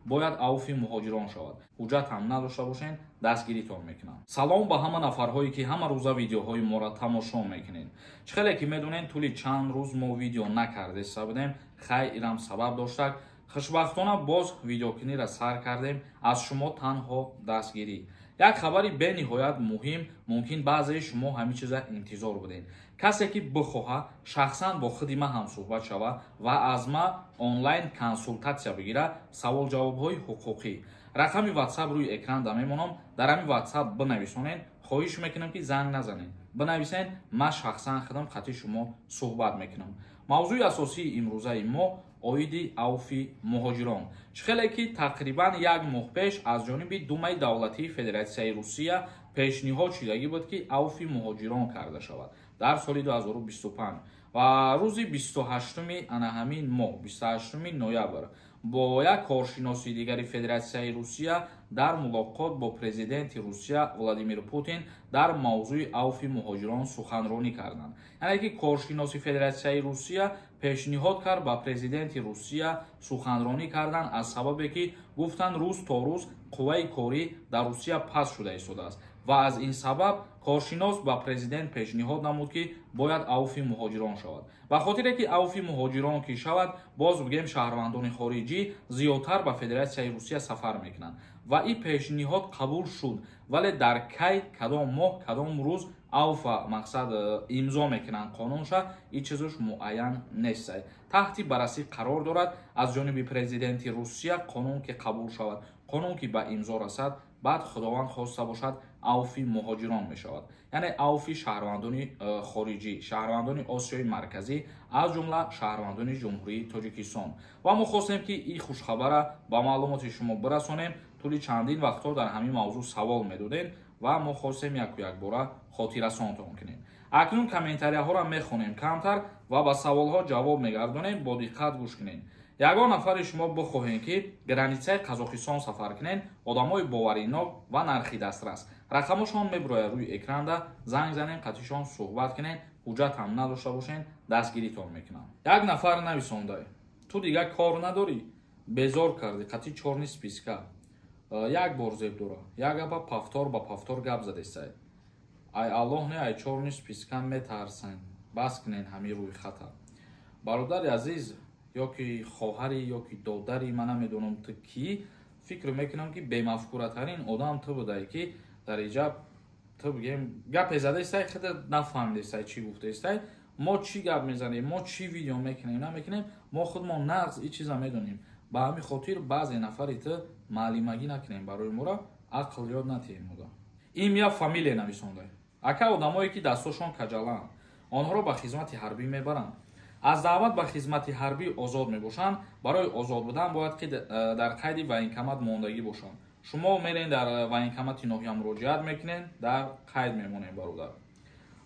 Бояд авфи муҳоҷирон шавад. Ҳуҷҷат ҳам надошта бошен, дастгиритон мекунам. Салом ба ҳама нафарҳое, ки ҳама рӯза видеоҳои моро тамошо мекунед. Чӣ хеле ки медонед, тӯли чанд рӯз мо видео накардеста будем. Хай, ирам сабаб доштак. Хушбахтона, боз видеокуниро сар кардем. Аз шумо танҳо дастгирӣ. Як хабари бениҳоят муҳим. Мумкин, баъзеи шумо ҳамин чиза интизор будед. Касе ки бихоҳа шахсан бо худи ман ҳамсӯҳбат шава ва аз ман онлайн консултатсия бигира, саволҷавобҳои ҳуқуқӣ, рақами Ватсап рӯи экран да мемонам. Дар ҳамин Ватсап бинависонед. Хоҳиш мекунам, ки занг назанед, бинависед. Ман шахсан худам қати шумо суҳбат мекунам. Мавзӯи асосии имрӯзаи мо оиди авфи муҳоҷирон. Чӣ хеле ки тақрибан як моҳ пеш аз ҷониби Думаи давлатии Федератсияи Русия пешниҳод шудагӣ буд, ки авфи муҳоҷирон карда шавад дар соли 2025, ва рӯзи 28-уми ана ҳамин моҳ, 28 ноябр, бо як коршиноси дигари Федератсияи Русия дар мулоқот бо президенти Русия Владимир Путин дар мавзӯи авфи муҳоҷирон суханронӣ карданд. Яъне ки коршиноси Федератсияи Русия пешниҳод кард ба президенти Русия, суханронӣ карданд, аз сабабе ки гуфтанд, рӯз то рӯз қувваи корӣ дар Русия паст шуда истодааст, ва аз ин сабаб коршинос ба президент пешниҳод намуд, ки бояд авфи муҳоҷирон шавад. Ба хотире ки авфи муҳоҷирон ки шавад, боз бигем, шаҳрвандони хориҷӣ зиёдтар ба Федератсияи Русия сафар мекунанд. Ва ин пешниҳод қабул шуд, вале дар кай, кадом моҳ, кадом рӯз авфа, мақсад, имзо мекунанд қонунша, ин чизош муайян нестай, таҳти баррасӣ қарор дорад аз ҷониби президенти Русия. Қонун ки қабул шавад, қонун ки ба имзо расад, баъд, Худованд хоста бошад, авфи муҳоҷирон мешавад, яъне авфи шаҳрвандони хориҷӣ, шаҳрвандони Осиёи Марказӣ, аз ҷумла шаҳрвандони Ҷумҳурии Тоҷикистон. Ва мо хостем, ки ин хушхабара ба маълумоти шумо бирасонем. Тӯли чандин вақтҳо дар ҳамин мавзӯъ савол медодем ва мо хостем яку якбора хотиррасонтон кунем. Акнун комментарияҳоро мехонем камтар ва ба саволҳо ҷавоб мегардонем. Бо диққат гӯш кунед. Ягон нафари шумо бихоҳем, ки границаи Қазоқистон сафар кунед, одамои боваринок ва нархи дастрас, рақамошон мебирояд рӯи экранда. Занг занем, қатишон суҳбат кунед. Ҳуҷҷат ҳам надошта бошен, дастгиритон мекунам. Як нафар нависонда: «Ту дигар кор надорӣ? Безор кардӣ қати чёрный списка. Як бор зеб дора, як гапа повтор ба повтор гап задесай. Ай Аллоҳ не, ай чёрный списка метарсен. Бас кунен ҳамин рӯи хата». Бародари азиз, ё ки хоҳари, ё ки додари, ман намедонам ту кӣ. Фикр мекунам, ки бемафкуратарин одам ту будае, ки дар иҷа ту бигем гапе задаистай, худа нафаҳмидестай, чӣ гуфтаистай. Мо чӣ гап мезанем, мо чӣ видео мекунем, намекунем, мо худмон нағз ин чиза медонем. Ба ҳамин хотир баъзе нафари ту маълимагӣ накунем, барои мора ақл ёд натиҳем. Ода имя, фамилия нависонда: «Ака, одамое ки дастошон каҷалаанд, онҳоро ба хизмати ҳарбӣ мебаранд? Аз даъват ба хизмати ҳарбӣ озод мебошанд? Барои озод будан бояд ки дар қайди военкомат мондагӣ бошанд? Шумо мерен, дар военкомати ноҳия муроҷиат мекунед, дар қайд мемонем, бародар.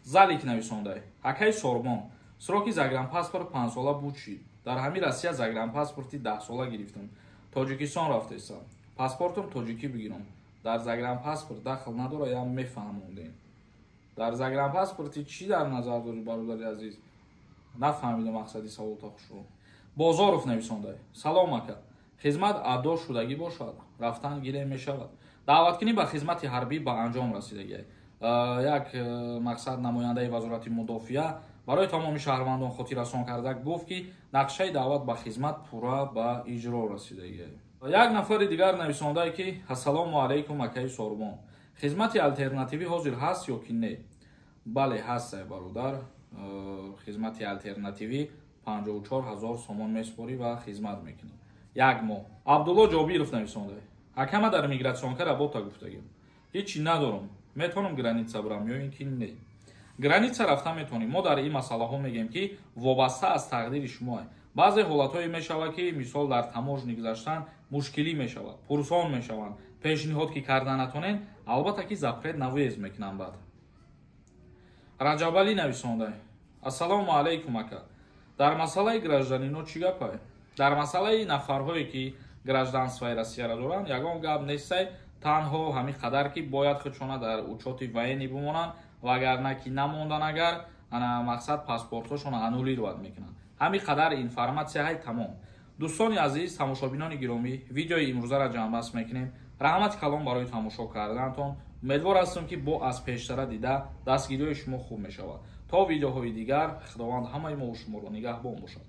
Залик нависонда: «Акаи Сорбон, сроки загранпаспорт 5-сола буд, шид. Дар ҳамин Россия загранпаспорти 10-сола гирифтам, Тоҷикистон рафтесам, паспортам тоҷикӣ бигирам, дар загранпаспорт дахл надора? Ям мефаҳмондем». Дар загранпаспорти чӣ дар назар дорӣ, бародари азиз? Нафаҳмидам мақсади саволта хушро. Бозоров нависонда: «Салом, ака, хизмат адо шудагӣ бошад, рафтан гирем мешавад?» Даъваткунӣ ба хизмати ҳарбӣ ба анҷом расидагӣ. Як мақсад, намояндаи Вазорати мудофиа барои тамоми шаҳрвандон хотиррасон карда гуфт, ки нақшаи даъват ба хизмат пурра ба иҷро расидагӣ. Як нафари дигар нависондае, ки: «Ассалому алайкум, акаи Сорбон, хизмати алтернативӣ ҳозир ҳаст ё ки не?» Бале, ҳастае, бародар, хизмати алтернативӣ. 54 ҳазор сомон месупорӣ ва хизмат мекунӣ як моҳ. Абдулло Ҷобиров нависонда: «Акама, дар миграционка работа гуфтагим, ҳечи надорам, метавонам граница бирам ё ин ки не?» Граница рафта метавонем. Мо дар ин масъалаҳо мегӯем, ки вобаста аз тақдири шумо. Баъзе ҳолатҳое мешавад, ки мисол дар таможни гузаштан мушкилӣ мешавад, пурсон мешаванд, пешниҳод ки карда натонем, албатта ки запрет на въезд мекунанд. Баъд Раҷабалӣ нависонда: «Ассалому алайкум, ака, дар масъалаи гражданино чӣ гапае?» Дар масъалаи нафарҳое ки гражданствои Россияро доранд, ягон гап нестай. Танҳо ҳамин қадар, ки бояд худшона дар учёти военный бимонанд, вагарна ки намондан, агар ана мақсад, паспортҳошона аннулировать мекунанд. Ҳамин қадар информатсия ҳай, тамом. Дӯстони азиз, тамошобинони гиромӣ, видеои имрӯзаро ҷамъбаст мекунем. Раҳмати калон барои тамошо карданатон. Умедвор ҳастам, ки бо аз пештара дида дастгириҳои шумо хуб мешавад. То видеоҳои дигар, Худованд ҳамаи мову шуморо нигаҳбон бошад.